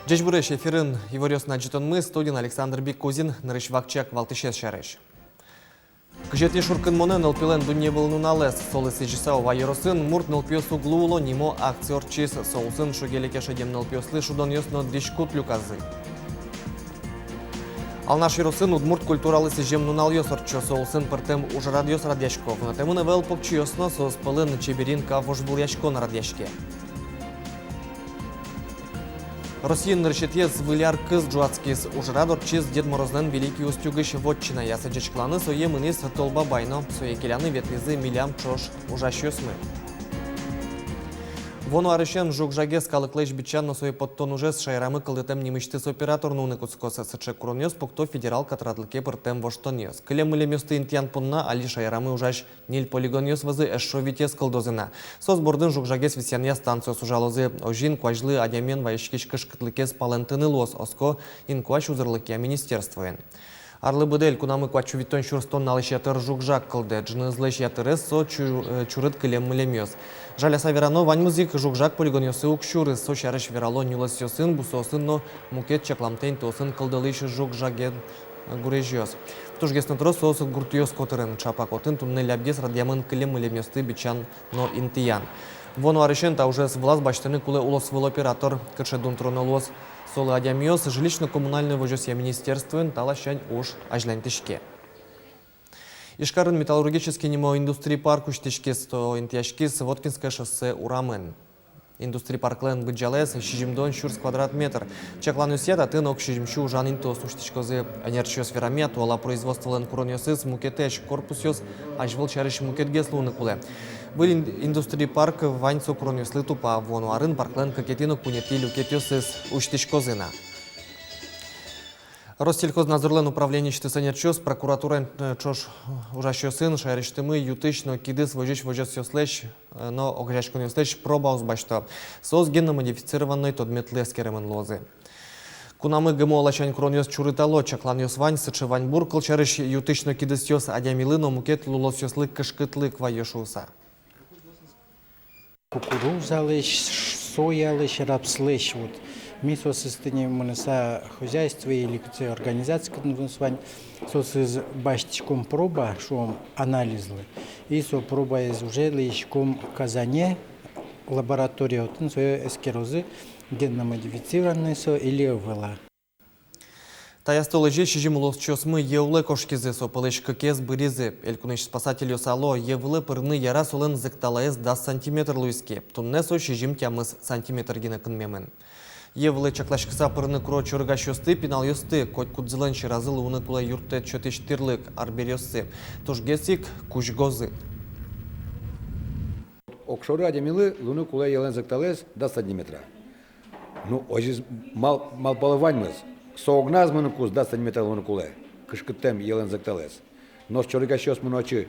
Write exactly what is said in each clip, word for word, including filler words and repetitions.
Ӟечбуресь! Эфирын «Иворъёс» но ӝытонмы, студиын Александр Бикузин. Нырысь вакчияк валтӥсез сярысь. Кызетӥ шуркынмонэ нылпилэн дунневыл нуналэз. Солы сӥзьыса Ува ёросын «Мурт нылпиос уг луыло» нимо акция ортчиз. Со улсын шуге-леке шедем нылпиослы шудонъёс но дӥськут люказы. Алнаш ёросын удмурт культуралы сӥзем нуналъёс ортчо. Со улсын пӧртэм ужрадъёс радъясько. Вунэтэмын ӧвӧл покчиос но, соос пӧлын «Чеберинка» вожвылъяськон радъяське. Россиын нырысетӥез Выль ар кыз ӝуатскиз. Ужрад ортчиз Дед Морозлэн Великий Устюгысь вотчинаяз. Ӟечкыланы сое мынӥз Тол Бабай но. Сое келяны ветлӥзы милям ӵош ужасьёсмы. Вуоно арысен жуг-жагез, калыклэсь бичан но сое поттон ужез шаерамы кылдытэм нимысьтыз оператор нуыны кутскоз. Сыӵе куронъёс пукто федерал катрадлыке пыртэм воштонъёс. Кылем-мылемъёсты интыян понна али шаерамы ужась ньыль полигонъёс вӧзы, эшшо витез кылдозы на. Соос бордын жуг-жагез висъянъя станциос ужалозы. Озьы инкуазьлы адямиен вайиськись кышкытлыкез палэнтыны луоз, оско инкуазь узырлыкъя министерствоын. Арлы быдэ элькунамы куать сю витьтон сюрс тонналэсь ятыр жуг-жаг кылдэ. Ӝынызлэсь ятырез со чу-, э, чурыт кылем-мылемъёс. Жаляса верано, ваньмыз ик жуг-жаг полигонъёсы уг сюры. Со сярысь верало нюлэсъёсын, бусыосын но мукет чакламтэ интыосын кылдылӥсь жуг-жаген гурезьёс. Тужгес но трос соос гуртъёс котырын. Ӵапак отын туннэ лябгес радъямын кылем-мылемъёсты бичан но интыян. Вуоно арысен та ужез вылаз басьтыны кулэ улосвыл оператор. Кыӵе дун тыроно луоз солы адямиос, жилищно-коммунальной возёсъя министерствоын та ласянь уж азьланьтӥське. Ижкарын «Металлургический» нимо индустрия парк усьтӥськиз. Со интыяськиз Воткинское шоссе урамын. Индустрия парклэн быдӟалаез сизьымдон сюрс квадрат метр. Чакланъёсъя, татын ог сизьымсю ужан интыос усьтӥськозы. Ӧнерчиос верамъя, туала производстволэн куронъёсыз мукетэсь, корпусъёс азьвыл сярысь мукетгес луыны кулэ. Выль ин-, индустрия парк вань со куронъёслы тупа. Вуоно арын парклэн кыкетӥ но куинетӥ люкетъёсыз усьтӥськозы на. Россельхознадзорлэн управлениысьтыз ӧнерчиос прокуратураен, э, ӵош ужасьёсын шаерысьтымы ю-тысь но кидыс возись возёсъёслэсь, э, но огазеяськонъёслэсь пробаос басьто. Соос генно-модифицированной тодметлы эскеремын луозы. Кунамы ГМО ласянь куронъёс чурытало. Чакланъёс вань. Сыӵе ваньбур, кылсярысь, ю-тысь но кидысъёс адямилы но мукет лулосъёслы кышкытлык вайё шуыса. Кукурузалэсь, соялэсь, рапслэсь, вот. Ми соосыз тӥни мыныса хозяйство или кыӵе организация, кытын вань, соосыз басьтӥськом проба, шуом, анализлы. И со пробаез уже лэзиськом Казане, лаборатория, отын сое эскерозы, генно-модифицированной со или ӧвӧл-а. Таяз толэзе сизьым улосчиосмы йӧ улэ кошкизы, со пӧлысь кыкез быризы. Элькунысь спасательёс ало: йӧ вылэ пырыны яра, солэн зӧкталаез дас сантиметр луиз ке. Туннэ со сизьым-тямыс сантиметр гинэ кынмемын. Йӧ вылэ чакласькыса пырыны куро чорыгасьёсты, пиналъёсты. Котькудӥзлэн сьӧразы луыны кулэ юрттэт сётӥсь тӥрлык, арбериоссы. Тужгес ик кузьгозы. Огшоры адямилы луыны кулэ йӧлэн зӧкталаез дас сантиметра. Ну, озьы мал-, малпало ваньмыз. Со огназ мыныкуз дас сантиметра луыны кулэ кышкыттэм йӧлэн зӧкталаез. Нош чорыгасьёс мыно отчы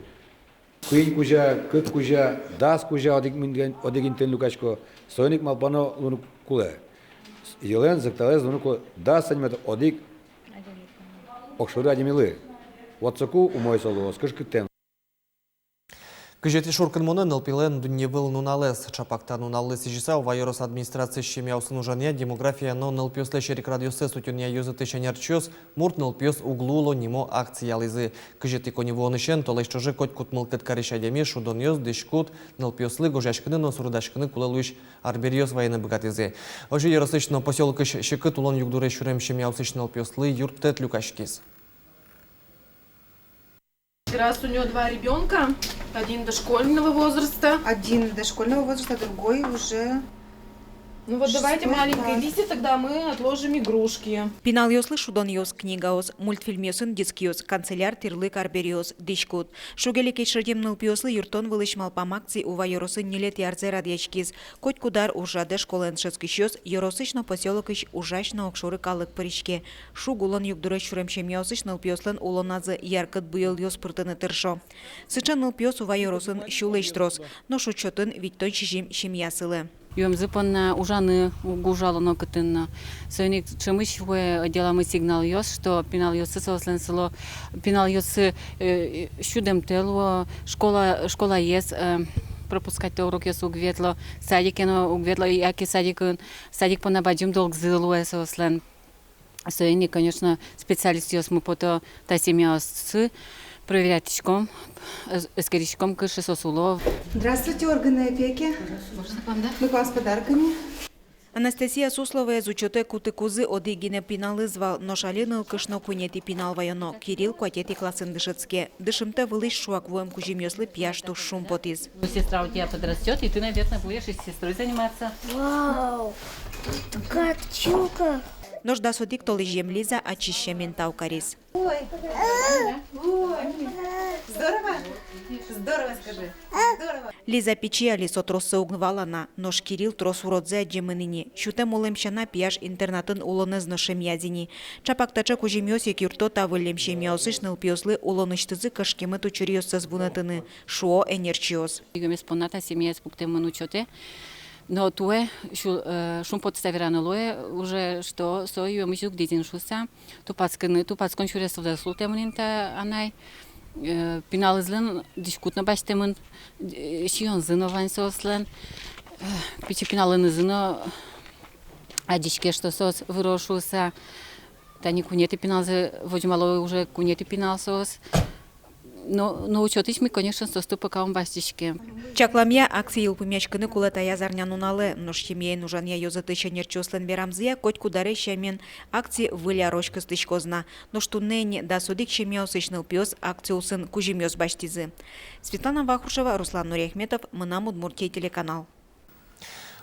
куинь кузя, кык кузя, дас кузя одӥг мин-, одӥг интыын люкасько. Соин ик малпано луыны кулэ. Йӧлэн зӧкталаез луыны кулэ дас сантиметр одӥг огшоры адямилы. Вот соку умой со луоз, кышкыттэм. Кызетӥ шуркынмонэ нылпилэн дунневыл нуналэз. Ӵапак та нуналлы сӥзьыса Ува ёрос администрациысь семьяосын ужанъя, демография но нылпиослэсь эрикрадъёссэс утёнъя ёзэтысь ӧнерчиос «Мурт нылпиос уг луыло» нимо акци ялӥзы. Кызетӥ коньывуонысен толэзь ӵоже котькуд мылкыд карись адями шудонъёс, дӥськут, нылпиослы гожъяськыны но суредаськыны кулэ луись арбериос вайыны быгатӥзы. Озьы ёросысь но посёлокысь секыт улон югдуре сюрем семьяосысь нылпиослы юрттэт люкаськиз. Раз у неё два ребёнка, один дошкольного возраста. Один дошкольного возраста, другой уже... Ну вот давайте шестой маленькой класс. Лизе, тогда мы отложим игрушки. Пиналъёслы шудонъёс, книгаос, мультфильмъёсын дискъёс, канцеляр тӥрлык арбериос, дӥськут. Шуге-леке шедем нылпиослы юрттон вылысь малпам акци Ува ёросын ньылетӥ арзэ радъяськиз. Котькуд ар ужрадэ школаын дышетскисьёс, ёросысь но посёлокысь ужась но огшоры калык пыриське. Шуг улон югдуре сюрем семьяосысь нылпиослэн улоназы яркыт буёлъёс пыртыны тыршо. Сыӵе нылпиос Ува ёросын сюлэсь трос, нош учётын витьтон сизьым семья сылэ. Юэмзы понна ужаны уг ужало нокытын но. Соин ик ӵемысь вуэ отделамы сигналъёс, что пиналъёссы соослэн сыло, пиналъёссы, э, сюдэмтэ луо, школа, школаез, э, пропускать-то урокъёс уг ветло, садике но уг ветло, яке садикын, садик понна бадӟым долгзы луэ соослэн. Соин ик, конечно, специалистъёсмы пото та семьяосты, проверятӥськом, эс-, эскериськом, кыӵе соос уло. Здравствуйте, органы опеки. Мы к вам с подарками. Анастасия Сусловаез учётэ кутыкузы одӥг гинэ пиналыз вал, нош али нылкышно куинетӥ пинал ваёно, Кирилл куатетӥ классын дышетске. Дышымтэ вылысь шуак вуэм кузьымъёслы пияш туж шумпотӥз. Ну, сестра у тебя подрастёт, и ты, наверное, будешь и с сестрой заниматься. Вау! Катчука! Нош дас одӥг толэзьем Лиза ачиз сямен тау кариз. Ой, ой, здорово? Здорово, скажи. Здорово. Лиза пичи али, со троссэ уг вала на, нош Кирилл трос уродзэ адӟемын ини. Сютэм улэм сяна, пияш интернатын улонэз но шемъяз ини. Чапак таӵе кузьымъёс ик юртто та выллем семьяосысь нылпиослы улонысьтызы кышкемыт учыръёссэс вунэтыны, шуо ӧнерчиос. Юэмез понна та семьяез пуктэмын учётэ. Но туэ сю-, э, шумпотыса вераны луэ уже, что со юэмысь уг дӥзин шуыса. Тупатскыны, тупатскон сюрес вылэ султэмын ини та анай. Э, пиналызлэн дӥськут но басьтэмын, э, сиёнзы но вань соослэн, э, пичи пиналынызы но адӟиське, что соос выро шуыса. Тани куинетӥ пиналзэ возьмало, уже куинетӥ пинал соос. Но, но учётысь ми, конечно, соосты пока ум басьтӥське. Чакламъя, акци йылпумъяськыны кулэ таяз арнянуналэ, нош семьяен ужанъя ёзэтысь ӧнерчиослэн верамзыя, котькуд аре сямен акци выль арозь кыстӥськоз на. Нош туннэ ини дас одӥг семьяосысь нылпиос акциосын кузьымъёс басьтӥзы. Светлана Вахрушева, Руслан Нуриахметов, «Мынам Удмуртие» телеканал.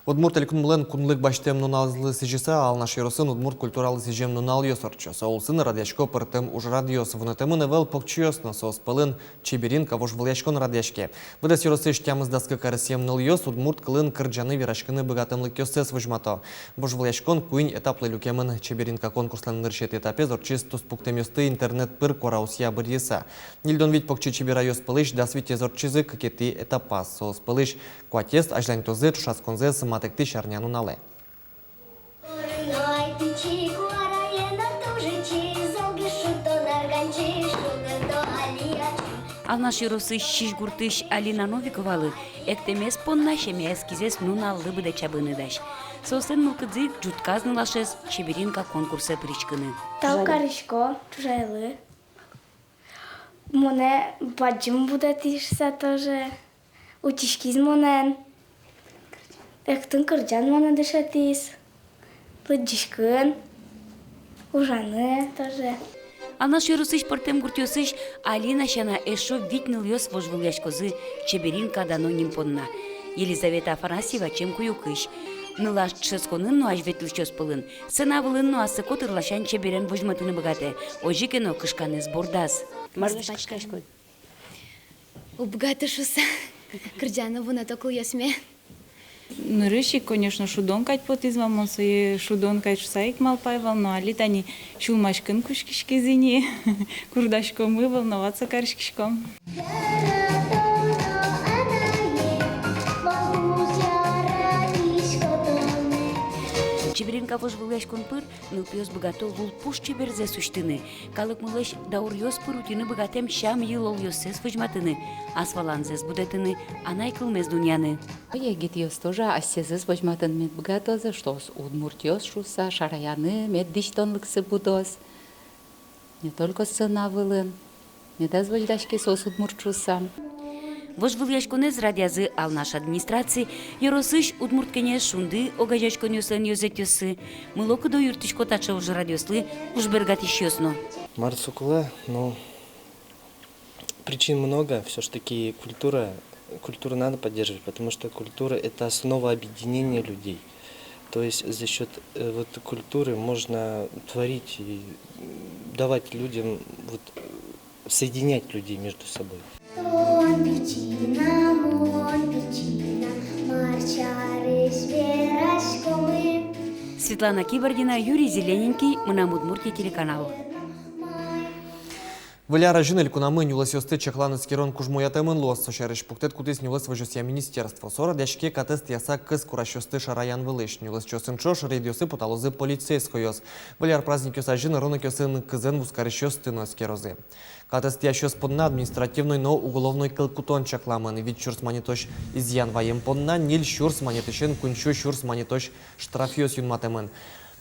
Удмурт Элькунмылэн кунлык басьтэм нуналзылы сӥзьыса Алнаш ёросын удмурт культуралы сӥзем нуналъёс ортчо. Со улсын радъясько пӧртэм ужрадъёс. Вунэтэмын ӧвӧл покчиос но, соос пӧлын «Чеберинка» вожвылъяськон радъяське. Быдэс ёросысь тямыс дас кык аресъем нылъёс удмурт кылын кырӟаны, вераськыны быгатэмлыкъёссэс возьмато. Вожвылъяськон куинь этаплы люкемын. «Чеберинка» конкурслэн нырысетӥ этапез ортчиз туспуктэмъёсты интернет пыр куараосъя быръыса. Ньыльдон вить покчи чеберайёс пӧлысь дас витез ортчизы кыкетӥ этапаз. Соос пӧлысь куатез азьланьтозы ӵошатсконзэс матэктӥсь арнянуналэ. Алнаш ёросысь Сизьгуртысь Алина Новиковалы эктэмез понна семья эскизэз нуналлы быдэ чабыны дась. Соослэн мылкыдзы ик ӝутказ нылашез «Чеберинка» конкурсэ пыриськыны. Тау карисько Чужайлы. Монэ бадӟым будэтӥз шуыса тоже. Утиськиз монэн. Эктон-кырӟан монэ дышетӥз. Лыдӟиськон, ужаны тоже. Алнаш ёросысь пӧртэм гуртъёсысь Алина сяна эшшо вить нылъёс вожвылъяськозы «Чеберинка» дано ним понна. Елизавета Афанасьева Чемкуюкысь. Нылаш дышетсконын но азьветлӥсьёс пӧлын, сцена вылын но ассэ котыр ласянь чеберен возьматыны быгатэ, озьы ке но кышканэз бордаз. Мар лэсьтӥськод? Уг быгаты шуыса, кырӟаны вунэто кылъёсме. Нырысь ик, конечно, шудон кадь потӥз вал, мон сое шудон кадь шуыса ик малпай вал, но али тани сюлмаськыны кутскиськиз ини, курдаськомы, волноваться кариськиськом. «Чеберинка» вожвылъяськон пыр нылпиос быгато лулпуш чеберзэс усьтыны, калыкмылэсь дауръёс пыр утьыны быгатэм сям-йылолъёссэс возьматыны, асваланзэс будэтыны, анай кылмес дунъяны. Егитъёс тоже асьсэзэс возьматыны мед быгатозы, что соос удмуртъёс шуыса, шараяны мед дӥсьтонлыксы будоз. Не только сцена вылын. Медаз возьдаське соос удмурт шуыса. Вожвылъяськонэз радъязы Алнаш администраци, ёросысь «Удмурт кенеш», «Шунды» огазеяськонъёслэн ёзэтъёссы, мылокыдо юрттӥсько таӵе ужрадъёслы уж бергатӥсьёс но. Мар со кулэ, но причин много, всё ж таки культура, культуру надо поддерживать, потому что культура — это основа объединения людей. То есть за счёт, э, вот культуры можно творить и, м, давать людям, вот, э, соединять людей между собой. Светлана Кибардина, Юрий Зелененький, «Мынам Удмуртие» телеканал. Выль ар азьын элькунамы нюлэсъёсты чаклан-эскерон кужмоятэмын луоз. Со сярысь пуктэт кутӥз нюлэс возёсъя министерство. Со радъяське катэз тӥяса кӧс курасьёсты шараям вылысь. Нюлэсчиосын ӵош рейдъёсы поталозы полицейскойёс. Выль ар праздникъёс азьын ронокъёсын кызэн вузкарисьёсты но эскерозы. Катэз тӥясьёс понна административной но уголовной кыл кутон чакламын. Вить сюрс манетозь изъян ваем понна ньыль сюрс манетысен куинь сю сюрс манетозь штрафъёс юнматэмын.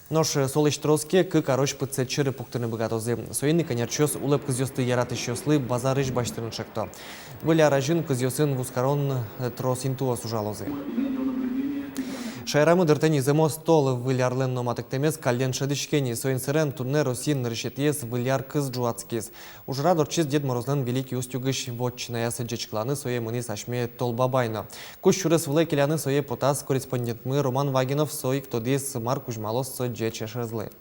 Нош солэсь тросгес кык арозь пытсэт сьӧры пуктыны быгатозы. Соин ик ӧнерчиос улэп кызъёсты яратӥсьёслы базарысь басьтыны чекто. Выль ар азьын кызъёсын вузкарон, э, трос интыос ужалозы. Шаерамы дыртэ ни зэмос тол. Выль арлэн но матыктэмез каллен шӧдӥське ни. Соин сэрен туннэ Россиын нырысетӥез Выль ар кыз ӝуатскиз. Ужрад ортчиз Дед Морозлэн Великий Устюгысь вотчинаяз. Ӟечкыланы сое мынӥз асьме Тол Бабай но. Кузь сюрес вылэ келяны сое потаз корреспондентмы Роман Вагинов. Со ик тодӥз, мар кузьмалоз со ӟеч эшезлы.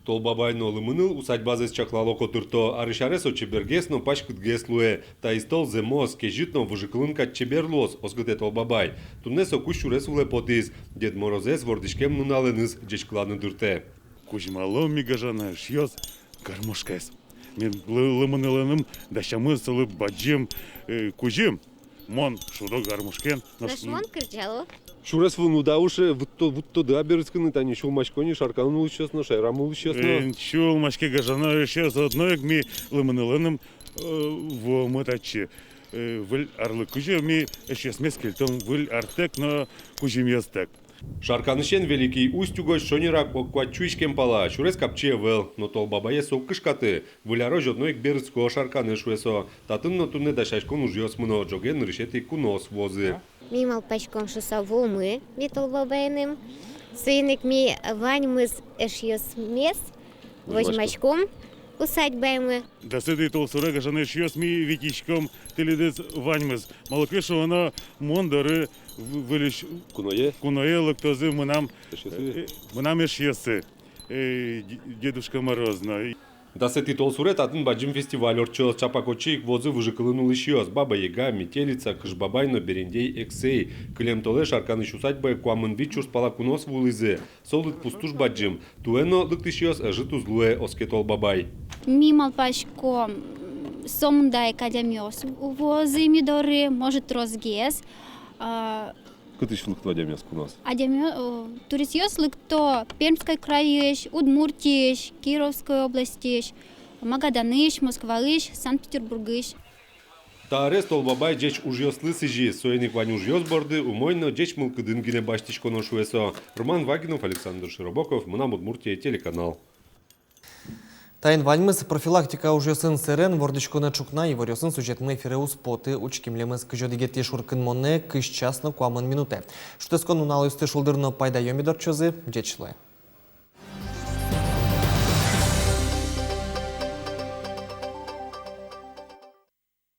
Тол Бабай но Лымыныл усадьбазэс чаклало, котырто. Арысь аре со чебергес но паськытгес луэ. Таиз тол зэмос, кезьыт но выжыкылын кадь чебер луоз, оскытэ Тол Бабай. Туннэ со кузь сюрес вылэ потӥз. Дед Морозэз вордӥськем нуналэныз ӟечкыланы дыртэ. Кузьмалом ми, гажано эшъёс, гармошкаез. Ми Лы-, Лымынылэным дасямы солы бадӟым, э, кузьым. Мон шудо гармошкаен. Нош мон кырӟало. Сюрес вылын уд-а уже вуттоды-а берытскыны? Тани сюлмасько ни Шарканын улӥсьёс но, шаерамы улӥсьёс но. Э, сюлмаське, гажано эшъёс, одно ик ми Лымынылэным, э, вуомы татчы. Э, Выль арлы кузё ми эшъёсмес кельтом выль артэк но кузьымъёстэк. Шарканысен Великий Устюгозь шонерак ог куать сю иськем пала. Сюрес капчи ӧвӧл, но Тол Бабаез со уг кышкаты. Выль арозь одно ик берытско Шарканэ, шуэ со. Татын но туннэ дасяськон ужъёс мыно, ӝоген нырысетӥ куноос вуозы. Ми малпаськом шуыса вуомы ми Тол Бабаеным. Соин ик ми ваньмыз эшъёсмес возьмаськом усадьбаямы. Дасэтӥ толсуре, гажано эшъёс, ми витиськом тӥледыз ваньмыз. Малы ке шуоно, мон доры в-, выльысь куное, куное лыктозы мынам, э, мынам эшъёсы, э, Д-, Дедушка Мороз но. Дасэтӥ толсуре татын бадӟым фестиваль ортчоз. Чапак отчы ик вуозы выжыкылын улӥсьёс: Баба Яга, Метелица, Кыш Бабай но Берендей Эксэй. Кылем толэ Шарканысь усадьбае куамын вить сюрс пала куноос вуылӥзы. Со лыдпус туж бадӟым. Туэ но лыктӥсьёс ӧжыт уз луэ, оске Тол Бабай. Ми малпаськом, сомында ик адямиос вуозы ми доры, может, тросгес. А, кытысь лыкто адямиос, куноос? Адями-, э, туристъёс лыкто Пермской крайысь, Удмуртиысь, Кировской областьысь, Магаданысь, Москваысь, Санкт-Петербургысь. Та арез Тол Бабай ӟеч ужъёслы сӥзиз. Соин ик вань ужъёс борды умой но ӟеч мылкыдын гинэ басьтӥськоно, шуэ со. Роман Вагинов, Александр Широбоков, «Мынам Удмуртие» телеканал. Таин ваньмыз. Профилактика ужъёсын сэрен вордӥськонэ ӵукна иворъёсын сюжетмы эфире уз поты. Учке милемыз кызь одӥгетӥ шуркынмонэ кызь час но куамын минутэ. Шутэтскон нуналъёсты шулдыр но пайдаё мед ортчозы. Ӟеч луэ.